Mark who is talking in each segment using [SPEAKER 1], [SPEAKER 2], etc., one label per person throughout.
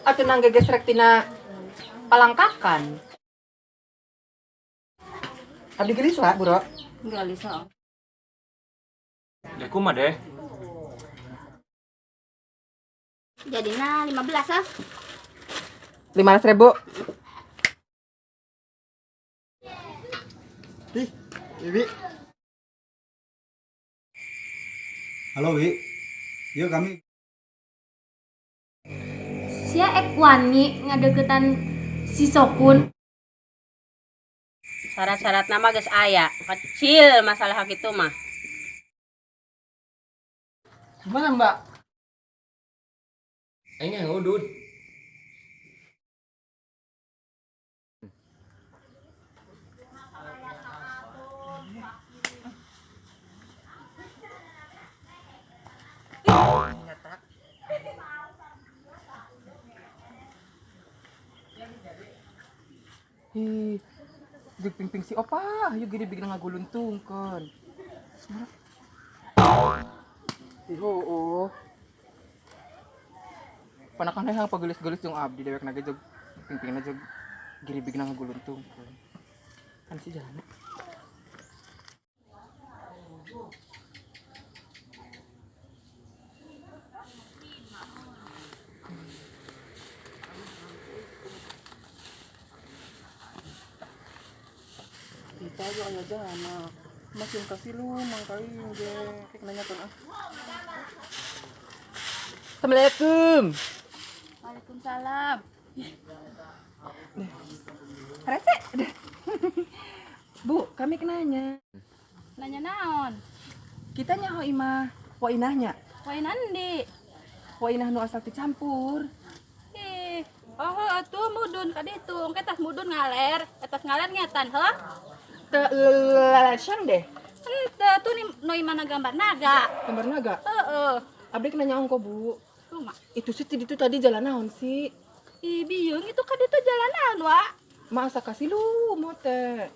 [SPEAKER 1] Atuh nang gegesrek tina palangkakan. Abdi gelis lah, Bro.
[SPEAKER 2] Gelis oh.
[SPEAKER 3] Deh kumaha deh?
[SPEAKER 2] Jadina 15 ah.
[SPEAKER 1] 15.000.
[SPEAKER 4] Ih, Iwi.
[SPEAKER 5] Halo Wi, yuk kami.
[SPEAKER 6] Sia ek wani ngadeukeutan si Sokun.
[SPEAKER 2] Syarat-syarat nama geus aya, kecil masalah kitu mah.
[SPEAKER 1] Gimana, Mbak?
[SPEAKER 3] Aing yang udud.
[SPEAKER 1] Ih, jeung pingping si opa, yuk gini bikin ngaguluntungkeun. Ih, oh. Panakan hayang pagelis-gelis jeung abdi dewek nage jeung pingpingna jeung gini bikin ngaguluntungkeun. Kan si jalan. Kita aja aya jana. Masih kasih lu mangkai ge kek nanya tuh ah. Assalamualaikum.
[SPEAKER 2] Waalaikumsalam.
[SPEAKER 1] Rese. Bu, kami kenanya.
[SPEAKER 2] Nanya naon?
[SPEAKER 1] Kita nyaho imah wa inahnya.
[SPEAKER 2] Wa inah endi?
[SPEAKER 1] Wa inah nu asal dicampur.
[SPEAKER 2] Ih, oh atuh mudun ka ditu, engke tas mudun ngaler, tas ngaler ngetan heuh.
[SPEAKER 1] Teu lelesyang deh.
[SPEAKER 2] Henteu tuh nih nu imahna gambar naga.
[SPEAKER 1] Gambar naga?
[SPEAKER 2] Heeh.
[SPEAKER 1] Abdi kena nyaho kok, Bu.
[SPEAKER 2] Kumaha?
[SPEAKER 1] Itu sih itu tadi jalan naon sih?
[SPEAKER 2] Ih, biung itu ka ditu jalan naon, Wa?
[SPEAKER 1] Masa kasih lu mau teh.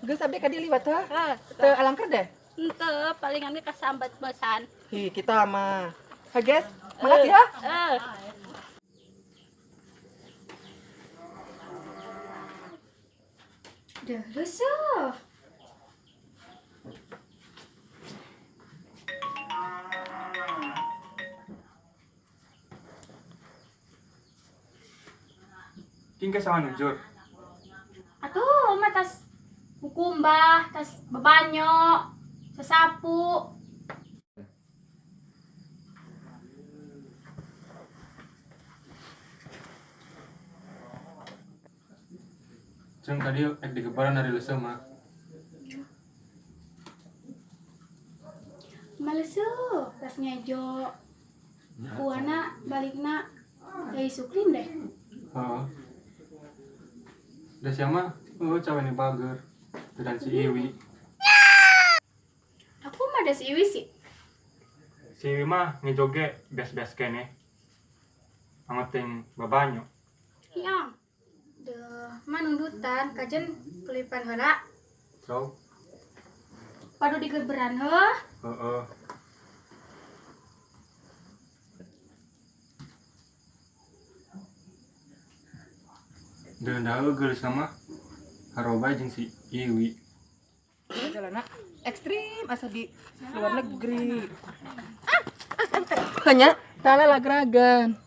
[SPEAKER 1] Geus abdi ka dieu liwat heuh.
[SPEAKER 2] Heuh.
[SPEAKER 1] Teu alangker deh.
[SPEAKER 2] Henteu, palingan ge kasambat bosan.
[SPEAKER 1] Hi, kita mah. Ha, guys. Makasih ya.
[SPEAKER 2] Heeh.
[SPEAKER 6] Duh, lusuh.
[SPEAKER 3] King ke sama nunjur.
[SPEAKER 6] Atuh, mah tas kukumbah, tas bebanyo, sesapu.
[SPEAKER 3] Jeung tadi ek digebaran dari leuseuh mah.
[SPEAKER 6] Maleseuh, tas ngejo. Kuana balikna dari Suklin deh.
[SPEAKER 3] Heeh. Da sia mah, oh cawe ni bager. Dan si Iwi.
[SPEAKER 6] Aku mah ada si Iwi sih.
[SPEAKER 3] Si Iwi mah ngejoge bias-bias kene. Angeting babanyo.
[SPEAKER 6] Iya. Duh, mah nundutan kajen kelipan heula.
[SPEAKER 3] So.
[SPEAKER 6] Padu digeberan heuh.
[SPEAKER 3] Heeh. Dan daeu geulis sama haroba jeung si Iwi.
[SPEAKER 1] Jalana ekstrim asa di luar negeri. Hanya tala lagragan.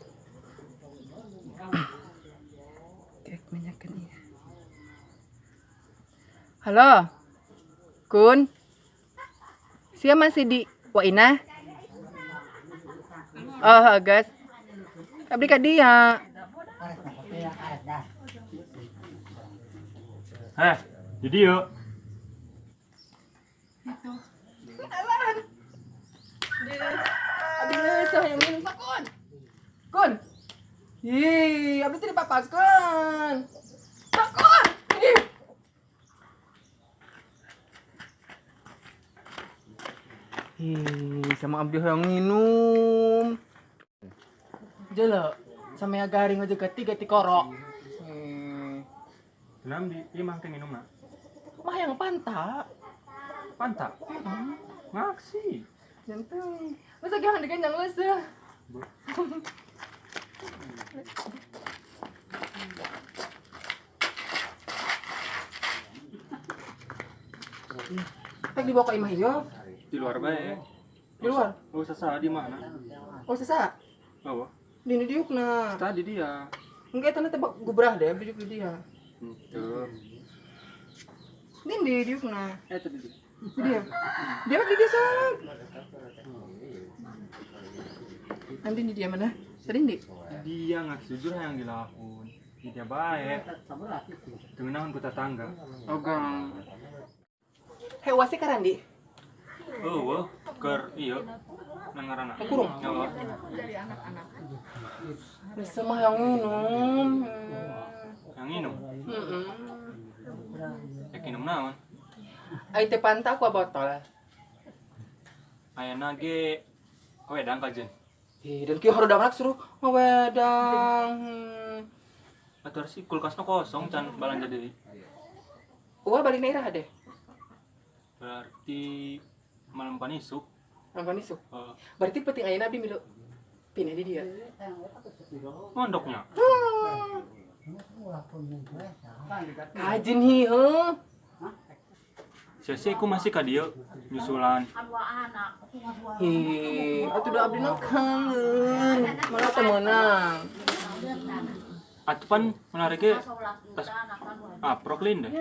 [SPEAKER 1] Kayak menyakan iya. Halo. Kun. Sia masih di Waina? Oh, guys. Abdi ka dia.
[SPEAKER 3] Heh, jadi yuk.
[SPEAKER 1] Alan. Abdi leuseuh yang minum sakun. Kun. Ih, abdi teh dipapakeun. Sakun. Ih. Ih, sama abdi hayang minum. Jelo, sama ya garing aja gati-gati korok.
[SPEAKER 3] Kenapa di imah teh minum nak?
[SPEAKER 1] Mah yang panta.
[SPEAKER 3] Panta?
[SPEAKER 1] Heeh.
[SPEAKER 3] Ngaksi.
[SPEAKER 1] Jantung. Masa gak dikenjang leuseuh. Pag dibawa ka imah ieu
[SPEAKER 3] Di luar bae.
[SPEAKER 1] di luar.
[SPEAKER 3] Oh, sasa di mana?
[SPEAKER 1] Oh, sesa.
[SPEAKER 3] Oh,
[SPEAKER 1] Di diukna.
[SPEAKER 3] tadi dia.
[SPEAKER 1] Enggak eta teh gubrah deh, abdi diuk di dia.
[SPEAKER 3] Henteu.
[SPEAKER 1] Di diukna.
[SPEAKER 3] Eh, tadi dia.
[SPEAKER 1] Di dia. Dia mah di dia soalnya. Nanti di dia mana? Tadi di.
[SPEAKER 3] Dia nggak jujur yang dilakukan. Di dia bae. Teu naon ku tetangga.
[SPEAKER 1] Ogang. Hei, wasi karandi.
[SPEAKER 3] Oh, wah, keur ieu. Nang ngaranna.
[SPEAKER 1] Kurung.
[SPEAKER 3] Heeh.
[SPEAKER 1] Geus mah yang minum.
[SPEAKER 3] Yang minum.
[SPEAKER 1] Heeh.
[SPEAKER 3] Rek minum naon?
[SPEAKER 1] Ai teh panta aku botol.
[SPEAKER 3] Ayeuna ge wedang kajen.
[SPEAKER 1] Ih, dan kieu harudang suruh ngawedang.
[SPEAKER 3] Atur sih kulkasnya kosong can balanja deui.
[SPEAKER 1] Uah balik na iraha deh.
[SPEAKER 3] Berarti malam panisuk.
[SPEAKER 1] Malam isuk.
[SPEAKER 3] Heeh.
[SPEAKER 1] Berarti penting ayeuna abdi milu pindah di dia.
[SPEAKER 3] Mondoknya.
[SPEAKER 1] Kajin hi heuh.
[SPEAKER 3] Sia aku masih ka dieu nyusulan.
[SPEAKER 1] Hi, atuh da abdi na kangen. Mana teu meunang.
[SPEAKER 3] Atuh pan menarik ge tas aprok lain deh.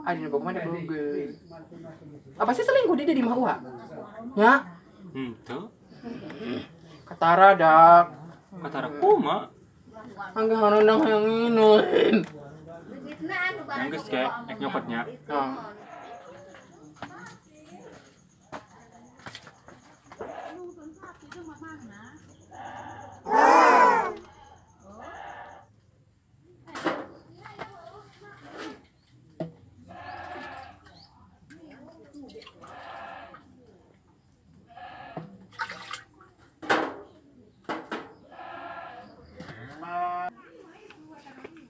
[SPEAKER 1] Adi nu boga mana boga. Apa sih selingkuh dia di mah uah? Nya,
[SPEAKER 3] Henteu.
[SPEAKER 1] katara dak.
[SPEAKER 3] Katara kuma.
[SPEAKER 1] Angga harundang hayang minum.
[SPEAKER 3] Yang geus ke ek nyokotnya.
[SPEAKER 1] Nah.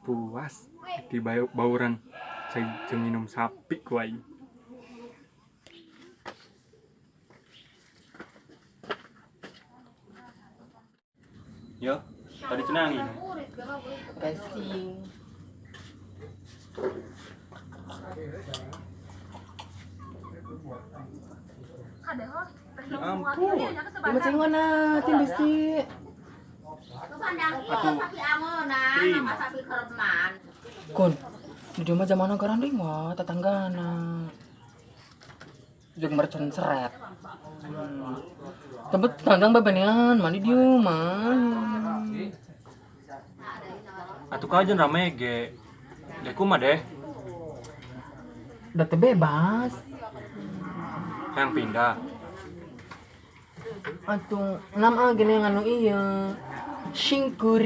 [SPEAKER 3] Puas di bauran cai jeung minum sapi ku aing. Yo, tadi cenah minum.
[SPEAKER 1] Kasih.
[SPEAKER 3] Ya ampun.
[SPEAKER 1] Di macam mana tim besi?
[SPEAKER 3] Atuh. Terima.
[SPEAKER 1] Kun, di rumah zaman sekarang deh mah tetanggana. Jeung mercon seret. Tempat tandang babanian, mandi di rumah.
[SPEAKER 3] Atuh kajen rame ge. Deh kumaha deh?
[SPEAKER 1] Udah bebas.
[SPEAKER 3] Yang pindah.
[SPEAKER 1] Atuh, enam ah gini nganu iya. Singkur.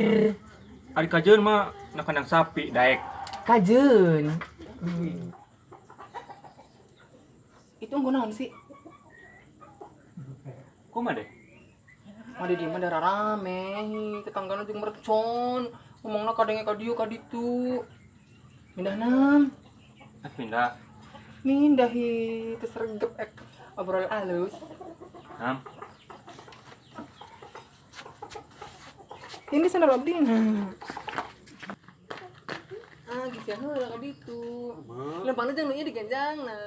[SPEAKER 3] Ari kajen mah na kandang sapi daek.
[SPEAKER 1] Kajen. Itu engko naon sih?
[SPEAKER 3] Kumaha deh?
[SPEAKER 1] Mah di mah darah rame, tetanggana jeung mercon. Ngomongna kadenge ka dieu ka ditu. Pindah nam.
[SPEAKER 3] Ah, pindah.
[SPEAKER 1] Mindah hi, teu sregep ek obrol alus.
[SPEAKER 3] Nam.
[SPEAKER 1] Ini sandal abdi nah. Ah, geus ya heula ka ditu. Lempangna jeung nu ieu diganjangna.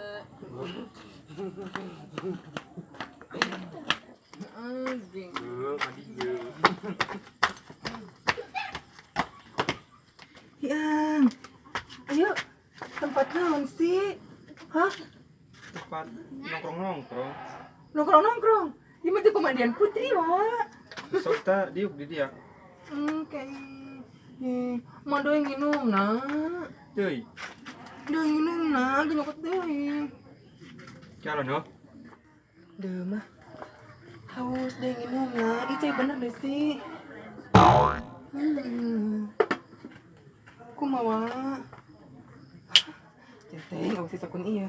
[SPEAKER 1] Anjing.
[SPEAKER 3] Heuh, ka dieu.
[SPEAKER 1] Yang. Ayo, tempat naon sih? Hah?
[SPEAKER 3] Tempat nongkrong-nongkrong.
[SPEAKER 1] Nongkrong-nongkrong. Ini mah pemandian putri, Wak.
[SPEAKER 3] Sok ta diuk di dia.
[SPEAKER 1] Oke. Nih, mau doang minum, nah.
[SPEAKER 3] Deui.
[SPEAKER 1] Doang minum, nah. Gue nyokot deui.
[SPEAKER 3] Calon heuh.
[SPEAKER 1] Duh, mah. Haus deh minum, nah. Ih, cai bener deh sih. Kumaha, Wak? Teteh, nggak usah sakun iya.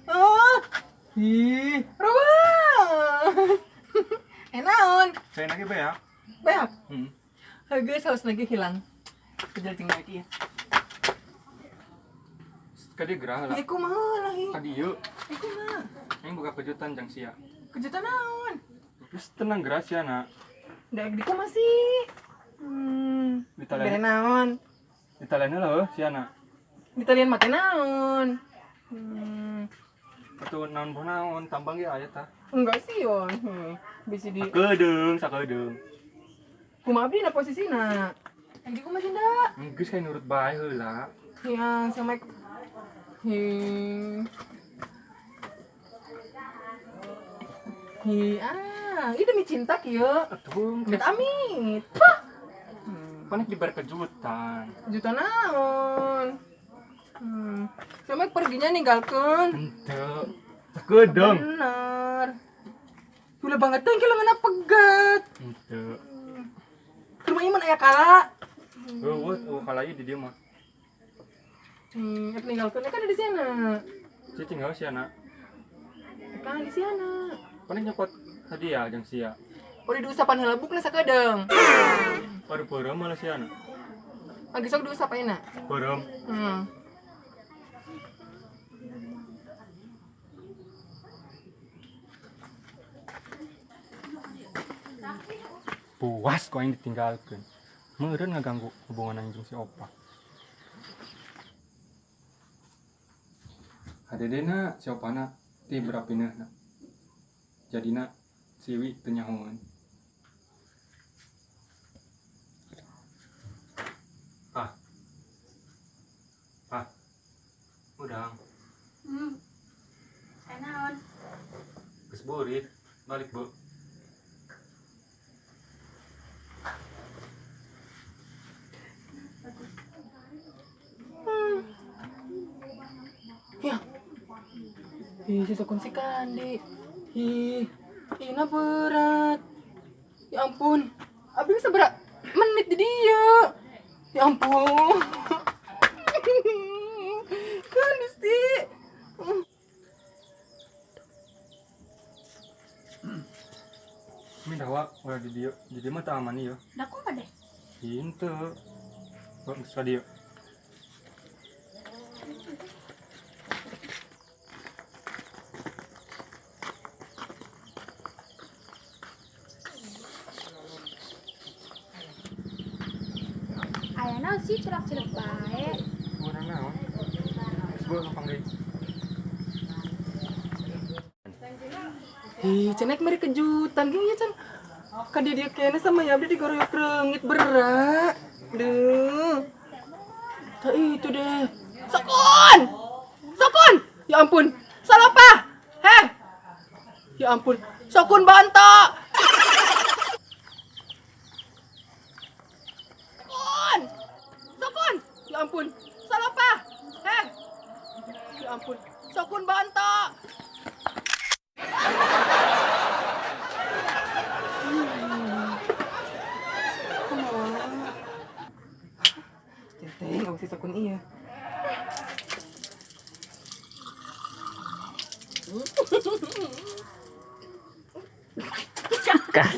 [SPEAKER 1] Ah, ih, ruas. Enaon.
[SPEAKER 3] Saya lagi beak.
[SPEAKER 1] Beak.
[SPEAKER 3] Hmm.
[SPEAKER 1] Harga saus lagi hilang. Kejar tinggal lagi ya.
[SPEAKER 3] Ka dieu gerah lah.
[SPEAKER 1] Ih, kumaha lah ih.
[SPEAKER 3] Ka dieu.
[SPEAKER 1] Ih, kumaha?
[SPEAKER 3] Aing boga kejutan jang sia.
[SPEAKER 1] Kejutan naon?
[SPEAKER 3] Geus tenang gerah sia na.
[SPEAKER 1] Daek di kumaha sih?
[SPEAKER 3] Ditalian.
[SPEAKER 1] Bere naon?
[SPEAKER 3] Ditalian heula heuh sia na.
[SPEAKER 1] Ditalian make naon?
[SPEAKER 3] Atuh naon boh naon tambang ge aya tah.
[SPEAKER 1] Enggak sih yon. Bisa di
[SPEAKER 3] Sakedeung, sakedeung.
[SPEAKER 1] Kumaha abdi na posisina? Di kumaha sih nda?
[SPEAKER 3] Geus kayak nurut bae heula.
[SPEAKER 1] Ya, sama Hi, ah, ini demi cinta kieu.
[SPEAKER 3] Atuh,
[SPEAKER 1] Amit amit.
[SPEAKER 3] Panik diberi kejutan.
[SPEAKER 1] Kejutan naon? Sama perginya ninggalkeun.
[SPEAKER 3] Henteu. Sakedeung.
[SPEAKER 1] Bener. Gula banget teh lenganna pegat.
[SPEAKER 3] Henteu.
[SPEAKER 1] Rumah iman aya kala.
[SPEAKER 3] Eueuh, eueuh kala ieu di dieu mah.
[SPEAKER 1] Ninggalkeun kan di sana.
[SPEAKER 3] Cicing heuh sia na.
[SPEAKER 1] Kan di sana.
[SPEAKER 3] Panik nyokot hadiah jeung sia.
[SPEAKER 1] Udah diusapan heula bukna sakedeung.
[SPEAKER 3] Baru beureum malah sia na.
[SPEAKER 1] Lagi sok diusap ayeuna.
[SPEAKER 3] Beureum. Puas kok aing ditinggalkeun. Meureun ngaganggu hubungan aing jeung si Opa. Hadedena si Opana ti berapinehna. Jadina si Wi teu nyahoeun. Ah. Ah. Udang.
[SPEAKER 2] Aya naon?
[SPEAKER 3] Geus burit, balik, Bu.
[SPEAKER 1] Ya. Ih, si Sokun si Kandi. Ih, ina berat. Ya ampun. Abi bisa berat menit di dia. Ya ampun. Kandi sih.
[SPEAKER 3] Mindah wa ulah di dieu. Di dieu mah teu aman ieu.
[SPEAKER 2] Da kumaha deh?
[SPEAKER 3] Henteu. Geus ka dieu.
[SPEAKER 6] Aya naon sih celak-celak bae.
[SPEAKER 3] Urang naon? Geus beuh lempang deui.
[SPEAKER 1] Ih, cenek meri kejutan gini ya, Cen. Kan dia kene sama ya abdi digoroyok reungit berat. Duh. Tak itu deh. Sokun! Sokun! Ya ampun. Salah apa? Heh. Ya ampun. Sokun banto. Sokun! Sokun! Ya ampun. Salah apa? Heh. Ya ampun. Sokun banto. Centeng, nggak usah sokun iya.
[SPEAKER 4] Gas.